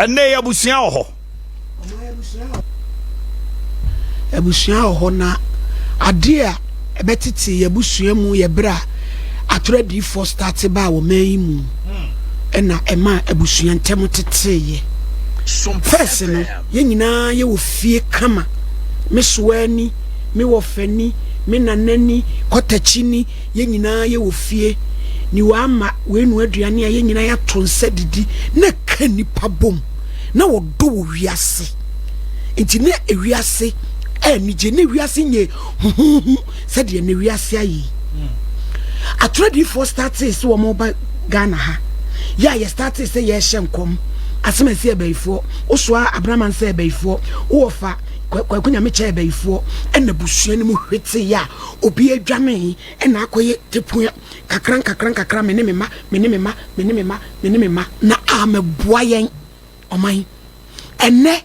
Ɛnnɛ yi abusua wɔ hɔ. Abusua wɔ hɔ na adeɛ a ɛbɛtete yɛn abusua mu yɛ berɛ a atoro adiyifoɔ starte baa wɔ man yi mu ɛna ɛma abusua ntɛm teteeɛ. First no yɛn nyinaa yɛwɔ fie kama, me soa ni, me wɔfa ni, me nana ni, kɔtakyi ni, yɛn nyinaa yɛwɔ fie. Ni wama wei noa aduane a yɛn nyinaa yɛato nsa didi na ɛka nnipa bom na wɔdɔ wɔ wiase. Nti na ewiase anigye na wiase nyɛ huhuhu sɛdeɛ na wiase ayɛ yi. Atoro adiyifoɔ startee sɛ wɔn ba Ghana ha yɛ a yɛ startee sɛ yɛrehyɛ nkɔm asɛm a ɛsɛ abayifoɔ wosoa abraman sɛ abayifoɔ wowɔ fa kwaku nyame kyɛ abayifoɔ ɛna busua no mu hwetee a obi adwane ɛna akɔyɛ tepua kakra nkakra nkakra me ne me ma me ne me ma me ne me ma me ne me ma na amɛboa yɛn ɔman ɛnɛ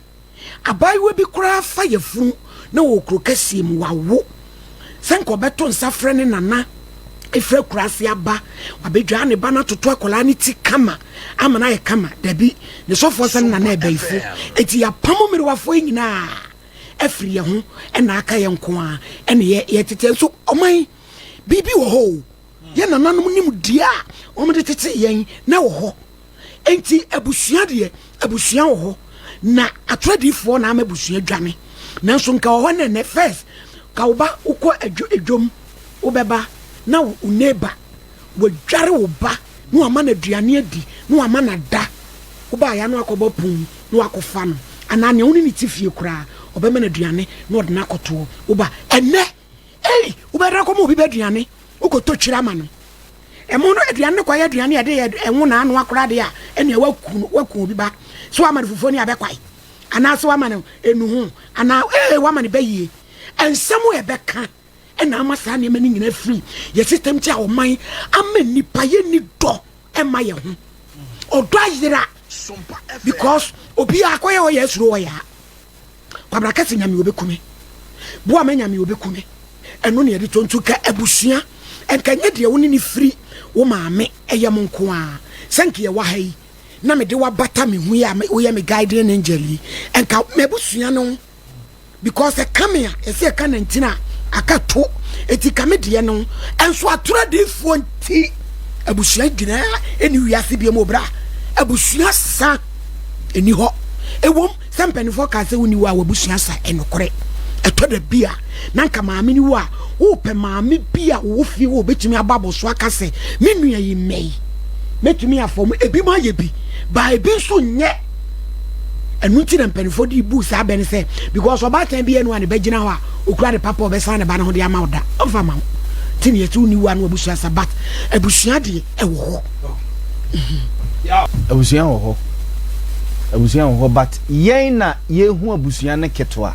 Abaayewa bi koraa fa yafunu na ɔwɔ kuro kɛseɛ mu, wawo. Sɛ nka ɔbɛto nsa frɛ ne nana ɛfiri akuraase aba, wabɛdwaa ne ba no atoto akwadaa no ti kama ama no ayɛ kama. Dabi, ne sɔfoɔ sɛ ne nana ɛbɛyifo. Enti yɛapamo mmerewafoɔ yi nyinaa afiri yɛn ho ɛna aka yɛn nko ara ɛna yɛtete. Nso ɔman biribi wɔ hɔ o. Yɛn nananom nimdeɛ a wɔde tete yɛn na wɔ hɔ. Enti abusua deɛ, abusua wɔ hɔ. Na atorɔ adiyifoɔ na ama abusua dwane. Nanso nka wɔ hɔ nɛ nɛ first, ka wo ba wokɔ adwo edwom, wobɛba na wo neighbor wadware wo ba na wama no aduane adi na wama no ada. Wobaeɛ a na wakɔbɔ pon na wakɔfa no. Anaa nea wo ne no te fie koraa, ɔbɛma no aduane na ɔde no akɔtoɔ. Woba ɛnɛ, ei, wobɛda akɔma obi ba aduane, wokɔtɔ twiri ama no. Ɛmo no aduane no kɔyɛ aduane a yɛde yɛ ɛnwo na anoa koraa deɛ a, ɛnneɛ waku no, waku obi ba. Sɛ wama no fufuo ne abɛkwae, anaasɛ wama no enuho, anaa ee wama no bayie. Nsɛm a ɛbɛka ɛna ama saa nneɛma no nyinaa firi yɛ system ti a ɔman ama nnipa yɛnni dɔ ɛma yɛ ho. Ɔdɔ ayera because obiara akɔyɛ ɔyɛ asuro ɔyɛ a. Kwabena kɛse nyame obeku me. Boa me nyame obeku me. Ɛno na yɛde tonto ka abusua. Nka nyɛ deɛ wo ne ne firi wo maame ɛyɛ mo nko ara. Sɛ nka yɛwɔ ha yi na mede wo abata me ho yi a woyɛ me guiding angel yi nka m'abusua no because ɛka me a ɛsɛ ɛka nantin a aka to eti ka me deɛ no nso atoro adiifoɔ nti abusua gyina ɛni wiase bi mu obra abusua sa ɛni hɔ ɛwom Sɛ mpanimfoɔ kaa sɛ wonni wo a w'abusua sa ɛnokorɛ. Ɛtɔ da bi a na nka maame no wu a wopɛ maame bi a wɔwɔ fie hɔ obɛtumi abɔ abɔso aka sɛ me nua yi mmɛyi mɛtumi afɔ mu. Ebi mo ayɛ bi baa ebi nso nyɛ. Ɛno nti na mpanimfoɔ de bu saa bɛ no sɛ because ɔbaatan bi ɛno a ne ba gyina hɔ a okura ne papa ɔbɛsan ne ba no ho de ama wo da ɔmfa ma wo. Nti na yɛsɛ wonni wo a na w'abusua sa but abusua deɛ ɛwɔ hɔ. Abusua wɔ hɔ abusua wɔ hɔ but yɛn na yɛhu abusua no ketewa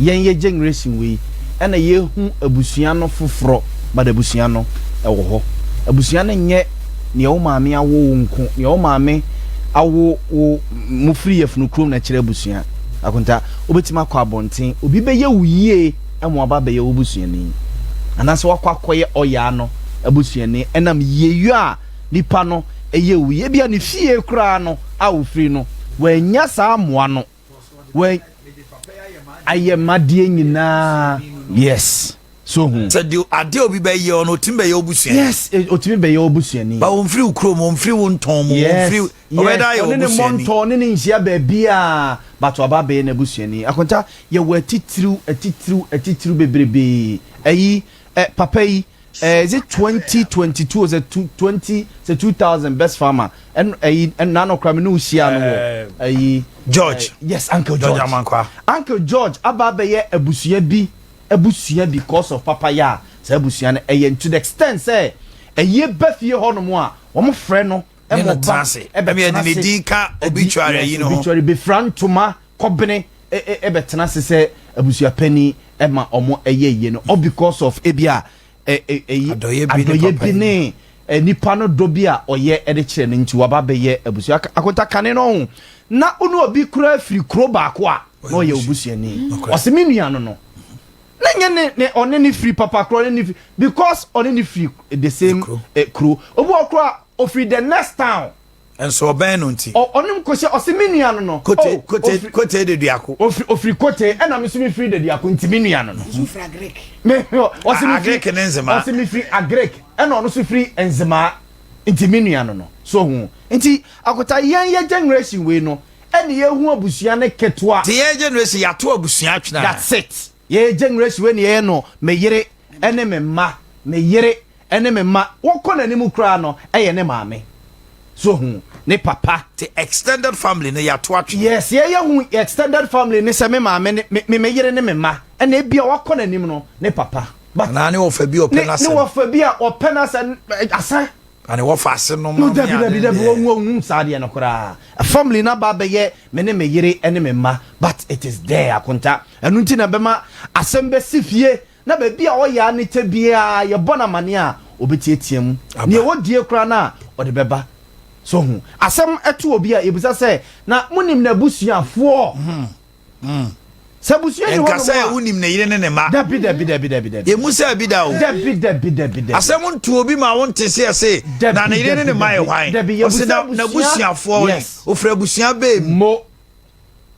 yɛn yɛ generation wei ɛna yɛhu abusua no foforɔ but abusua no ɛwɔ hɔ abusua no nyɛ nea wo maame awo wo nko nea wo maame awo wo mo firi yafunu kurom na ɛkyerɛ abusua akonta wobɛtumi akɔ abɔnten obi bɛyɛ wo yie ɛmo aba abɛyɛ wo busuani anaasɛ wakɔ akɔyɛ ɔyaa no abusuani ɛnam yieyɔ a nipa no yɛ wo yie. Ebia ne fie koraa no a ofiri no, wannya saa mmoa no. Wa ayɛ m'adeɛ nyinaa. Yes. So hu. Sɛ deɛ adeɛ obi bɛyɛ ɔno otumi bɛyɛ wo busuani. Yes, eh, otumi bɛyɛ wo busuani. Ba wɔmfiri wo kurom, wɔmfiri wo ntɔn mu, Yes, wɔmfiri ɔbɛyɛ yes. dɛ ayɛ wo Ɔne ne mmɔ busuani. ntɔn, ɔne ne nhyia baabiara, but waba abɛyɛ n'abusuani. Akonta, yɛwɔ atitiriw, atitiriw, atitiriw bebrebee. Ayi, eh, papa yi, Eh, is it 2022 or sɛ 20 sɛ 2000 best farmer ɛn ɛyi ɛna no kora me ne wo hyia no wɔ ɛyi George yes Uncle George George Amankwa Uncle George aba abɛyɛ abusua bi abusua because of papa yɛ a saa abusua no ɛyɛ to the extent sɛ ɛyie ba fie hɔ nom a wɔn frɛ no ne no ɛma tena ɔba ase ɛmi ɛbɛtena ɛde ne ase din ka ɛdi obituary yes ayi no ho obituary befira ntoma kɔbene ɛbɛtena ase sɛ abusua panin ɛma wɔn ɛyɛ yie no all because of ebi a ɛyi Adɔeɛ bi ne adɔeɛ papa bi yi. ne nipa no dɔ bi a ɔyɛ ɛde kyerɛ no nti waba bɛyɛ abusua akonta kane no ho na wo ne obi koraa firi kuro baako a na ɔyɛ obusuani ɔsɛ me nua no no na nyɛ ne ne ɔne ne firi papa korɔ ne ne firi because ɔne ne firi the same Kuro. kuro obi wɔ koraa ofiri the next town. Nso ɔbɛn no nti. Ɔ ɔne me kɔhyia ɔse me nua no no. Kote Oh, kote ofiri. kote Deduako. Ofiri ofiri kote ɛna me nso me firi Deduako nti me nua no no. Nso firi Agric. Me ɔse me firi. Agric ne Nzemaa. Ɔse me firi Agric ɛna ɔno nso firi Nzemaa nti me nua no no. So ho nti Akota yɛn yɛ generation wei no ɛna yɛhu abusua no ketewa. Nti yɛn generation yɛato abusua atwene anaa? That's it. Yɛn generation wei na yɛyɛ no me yere ne me mma, me yere ne me mma. Wɔkɔ n'anim koraa no ɛyɛ ne maame. So hu? Ne papa. Nti extended family no yɛato atwene. Yes, yɛyɛ hu extended family ne sɛ me maame ne me me yere ne me mma ɛna ebia wakɔ n'anim no ne papa. But Anaa ne wɔfa bi a ɔpɛ ne n'asɛm. ne wɔfa bi a ɔpɛ n'asɛm asa. Na ne wɔfa ase nom No ne dabi ade dabi dabi deɛ. wɔn wɔn hu saa deɛ no koraa. Family no aba abɛyɛ me ne me yere ne me mma but it is there akonta. Ɛno nti na ɛbɛma asɛm bɛsi fie na baabi a ɔyɛ a ne tɛ biara yɛbɔ no amaneɛ a ɔbɛtiatia mu. Aba. Nea ɔdie koraa no a ɔde bɛba. So ho asɛm to obi a yɛbisa sɛ na monim n'abusuafoɔ? Sɛ abusua ni hɔ Nka nom sɛ a. wonim ne yere ne ne mma. Dabi dabi dabi dabi dabi. Yɛmmu sɛ bi da o. Dabi dabi dabi dabi. Asɛm nto obi ma wonte sɛ ɛse Dabi na ne yere ne dabi ne mma yɛ dabi hwan. dabi Ɔse yɛbusa na abusua. n'abusuafoɔ Yes. ofiri abusua bɛɛ mu. Mo.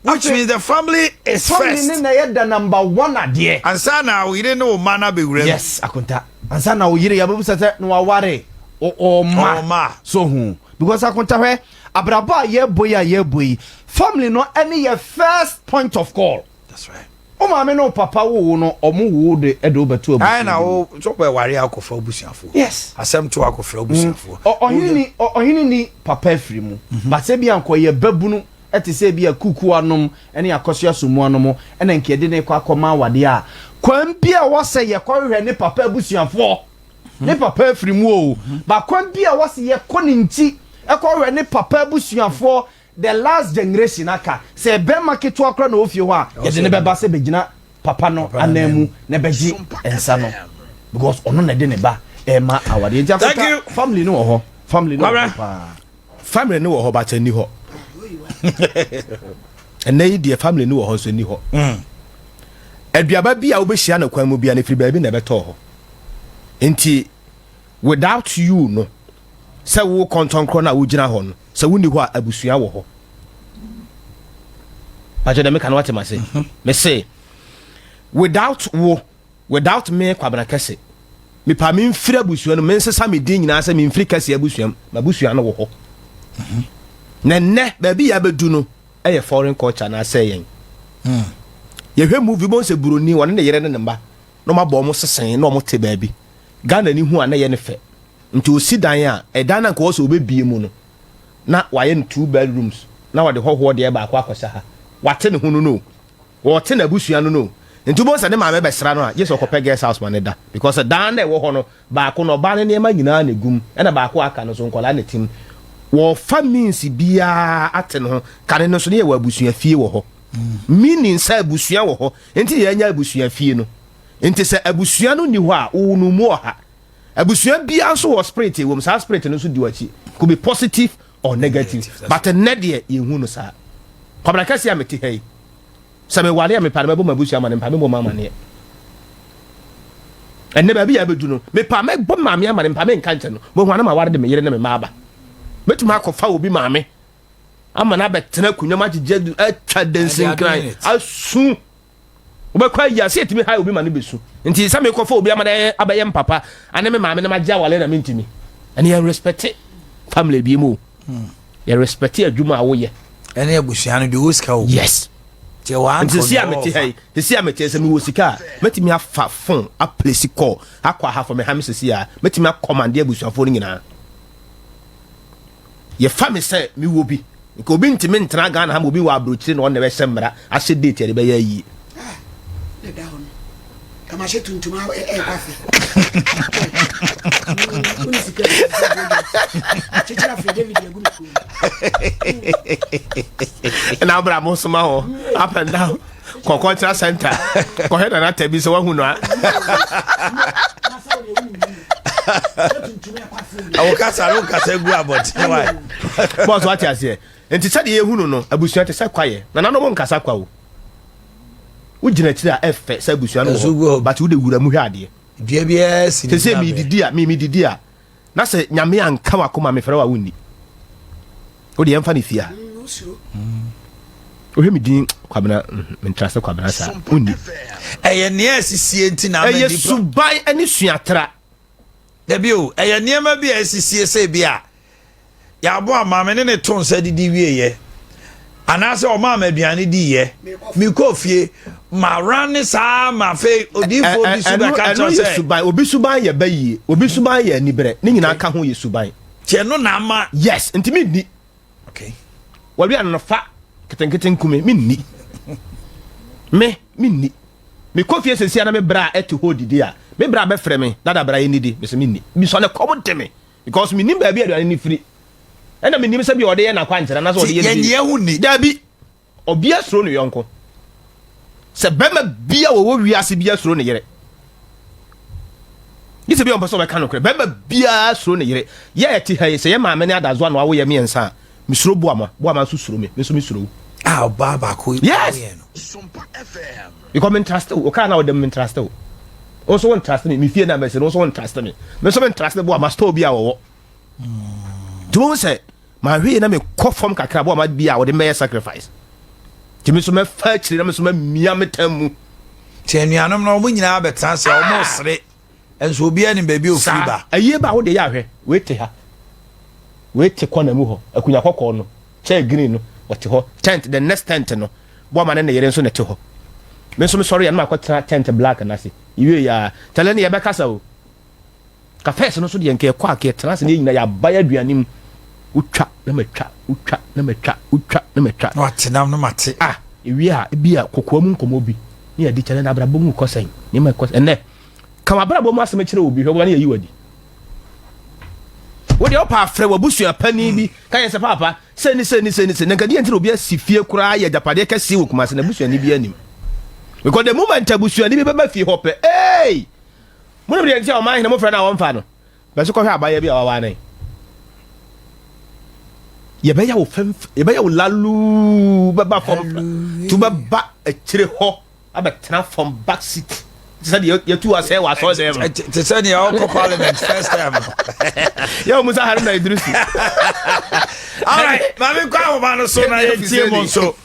Which Afei means the family is family first. ne na ɛyɛ the number one adeɛ. Ansa na wo yere ne wo mma no abɛwura mu. Yes akonta. Ansa na wo yere yɛbɛbusa sɛ na waware ɔwɔ mma. Ɔwɔ mma. So ho because akonta hwɛ abrabɔ a yɛbɔ yi a yɛbɔ yi family no ɛne yɛ first point of call. That's right. Wo maame ne wo papa wo wo no ɔmo wo de ɛde wo bɛto abusua Ayi na wo so bɛ ware akɔfa abusuafoɔ. Yes. Asɛm to akɔfra abusuafoɔ. Ɔhene ni ɔhene ni papa afiri mu. But sɛ bi ankɔ yɛ babunu ɛte sɛ bi a kuku anom ɛne akɔsoa somu anom ɛna nka yɛde ne kɔ akɔma awadeɛ a kwan bi a wɔsɛ yɛkɔhwehwɛ ne papa abusuafoɔ. Ne papa afiri mu o. But kwan bi a wɔsɛ yɛkɔ ne nkyi ɛkɔhwehwɛ ne papa abusuafoɔ the last generation aka sɛ bɛrima ketewa koraa na ɔwɔ fie hɔ a yɛde ne bɛba sɛ bɛgyina papa no anan mu na bɛgye nsa no because ɔno na ɛde ne ba ɛma awadeɛ nti akɔta family no wɔ hɔ family no wɔ hɔ paa. Family no wɔ hɔ but ɛni hɔ ɛnɛ yi deɛ family no wɔ hɔ nso ɛni hɔ mm. Aduaba bi a wobɛhyia no kwan mu bia no firi baabi na ɛbɛtɔɔ hɔ nti without you no sɛ wo kɔntɔnkorɔ no a wogyina hɔ no sɛ wonni hɔ a abusua wɔ hɔ pakyɛ dɛ meka no wate mase mhm. mese without wo without me kwabena kɛse mepa memfiri abusua no mensesa me din nyinaa sɛ memfiri kɛse abusua mu m'abusua no wɔ hɔ mhm. na nnɛ baabi yɛ abɛdu no ɛyɛ foreign culture na asɛ yɛn hmm. yɛhwɛ movie bɔn sɛ buroni wɔne ne yere ne ne mma na ɔmabɔ ɔmo sesen na ɔmo te baabi Ghana ni hu a na ɛyɛ no fɛ. Nti ɔsi dan a, ɛdan no a nka ɔwɔ sɛ ɔbɛbie mu no, na wayɛ no two bedrooms, na ɔde hɔhoɔ deɛ baako akɔhyɛ ha. Wate ne ho no no o. Ɔte n'abusua no no o. Nti wobɛhu sɛ ne maame bɛsra no a, gye sɛ ɔkɔpɛ guest house ma no da. Because dan no a ɛwɔ hɔ no, baako no, ɔbaa no nneɛma nyinaa na ɛgu mu, ɛna baako a aka no nso, nkwadaa na ɛte mu. Wɔfa means biara ate ne ho. Kane no nso, ne yɛwɔ abusua fie wɔ hɔ. Meaning sɛ abusua wɔ hɔ, nti na yɛanya abusua fie no. Nti sɛ abusua no nni hɔ a, wo no mu ɔha. Abusua biara nso wɔ spirit ɛwɔ mu, saa spirit no nso di w'akyi. Could be positive or negative. But nnɛ deɛ yɛnhu no saa. Kwabena kɛseɛ a mete ha yi, sɛ meware a mepɛ a mɛbɔ m'abusua amaneɛ, mepɛ a memmɔ m'amaneɛ. Ɛnnɛ baabi a abɛdu no, mepɛ a mɛbɔ maame amaneɛ, mepɛ a menka nkyɛ no. Mohu a na maware de me yere ne me mma aba. Mɛtumi akɔfa obi maame ama no abɛtena akonnwa mu agyegye atwa dansinkran asu. Wobɛkɔ ayi a, sɛ yɛtumi hae obi ma no bɛsu. Nti sɛ mekɔfa obi ama no abɛyɛ me papa ane me maame na magye awale na mentumi. Ɛne yɛn respecte family bi mu. Hmm. Yɛ respecte adwuma a woyɛ. Ɛne abusua no deɛ ɔwɔ sika o. Yes. Nti sisi a mete ha yi, sisi a mete sɛ mewɔ sika a, mɛtumi afa phone aplesi call akɔ ahafo me ha me sisi a, mɛtumi akɔmande abusuafoɔ no nyinaa. Yɛfa me sɛ mewɔ bi. Nka obi ntumi ntena Ghana ha ma obi wɔ aburokyire na ɔno na ɛbɛhyɛ mmara ahyɛ date yɛde bɛyɛ ayie. Ah, na ɛda hɔ no. Kama hyɛ tuntum a ɛrekɔ afe. Wone sika kyekyere afe David agu me kurom. Ɛna abra mo soma hɔ up and down kɔ cultural center kɔhwɛ nana tabi sɛ wahu no a. Awo kasa no kasa gu abɔnten wa. Bɔs wate aseɛ. Nti sɛdeɛ yɛhu no no, abusua te sɛ kwaeɛ. Nananom nkasa kwa o. Wogyina akyiri a ɛfɛ sɛ abusua no wɔ hɔ, but wode wura mu hwɛ adeɛ. Dua biara si ne Sɛ medidi a, me medidi a, na sɛ Nyame anka wakoma mefrɛ wo a wonni. Wode yɛmfa ne fie a. Wohwɛ me din Kwabena, mentra sɛ Kwabena saa. Wonni. Ɛyɛ nea asisie nti na ama Ɛyɛ nnipa. suban ne suatra. Dabi o, ɛyɛ nneɛma bi a asisie sɛ bi a yɛabɔ ama me ne ne to nsa didi wieɛ anaasɛ ɔmaa me aduane diiɛ mekɔɔ fie ma ne saa ma afei odiifoɔ bi so bɛka kyerɛ sɛ suban obi suban yɛ bɛyie, obi suban yɛ aniberɛ, ne nyinaa ka ho yɛ suban. Nti ɛno na ama. Yes, nti menni. Okay. Wɔwe ano no fa ketenkete nkume menni. Me menni. Mekɔ fie sɛsi a na me bra ɛte hɔ didi a, me bra bɛfrɛ me, dada bra yɛnnidi, mese menni. Bisɔ ne kɔm de me because mennim baabi aduane no firi. Ɛna mennim sɛ bi ɔde yɛ n'akwankyerɛ anaasɛ ɔde yɛ ne yɛn ho nni. Dabi, ɔbea suro ne yɔnko. Sɛ bɛrima bia wɔwɔ wiase bia suro ne yere. Gye sɛ bi a ɔmpɛ sɛ ɔbɛka nokorɛ. Bɛrima biara suro ne yere. Yɛ a yɛte ha yi, sɛ yɛ maame ne adazoa na wawo yɛ mmiɛnsa a, mesuro Boama. Boama nso suro me. Me nso mesuro wo. A ɔbaa baako yi Yes! awo yɛn no. Because me ntraste wo. Wo kaa na ɔda mu me ntraste wo. Wo nso wo ntraste me. Me fie na mɛsi no, wo nso wo ntraste me. Me nso me ntraste Boama store bi a wɔwɔ. Nti wohu sɛ manhwɛ yie na mekɔ fam kakra Boama bi a wɔde mɛyɛ sacrifice. Nti me nso mɛfa akyire na me nso mamia me tam mu. Nti anuanom no wɔn nyinaa bɛtena ase a wɔn resere nso obiara nim baabi a ofiri ba. Ayie ba a wode yɛ ahwɛ wei te ha wei te kɔna mu hɔ akunya kɔkɔɔ no chair green no ɔte hɔ tent the next tent no Boama ne ne yere nso na ɛte hɔ me nso mesɔre yɛ no makɔtena tent black no ase yɛwie yɛ a tɛlɛ ne yɛbɛkasa o. Ka first no so deɛ nka yɛkɔ a nka yɛtena ase na yɛn nyinaa yɛaba yɛ aduane mu. Wotwa na matwa, wotwa na matwa, wotwa na matwa. Na wate nam no mate. Ah, ewie a ebi a kokoa mu nkɔmmɔ bi ne yɛde kyɛ na abrabɔ mu kɔ sɛn, nneɛma ɛkɔ sɛn. Ɛnɛ, ka w'abrabɔ mu asɛm kyerɛ obi hwɛ wobɛma no yɛyi w'adi. Wo deɛ wopɛ afrɛ w'abusua panin bi ka yɛ sɛ paapa sɛ ni sɛ ni sɛ ni sɛ na nka deɛ nti na obi asi fie koraa yɛ agyapadeɛ kɛseɛ wɔ Kumasi na abusuani bi anim. Because the moment abusuani bi bɛba fie hɔ pɛ, hey! Monim deɛ nti a ɔman hene mofrɛ no a wɔmfa no? Bɛso kɔhwɛ abaayewa bi a wawaa no. Yɛbɛyɛ wo fɛm, yɛbɛyɛ wo laluu, bɛba fam, tu bɛba akyire hɔ abɛtena fam back seat. Te sɛ deɛ yɛtu asɛ wɔ asɔre dɛm no. Te sɛ deɛ ɔkɔ parliament first time no. Yɛ wɔn Musa Haruna Idrisu. All right, maame kɔ ahoma no so na yɛntie mo nso.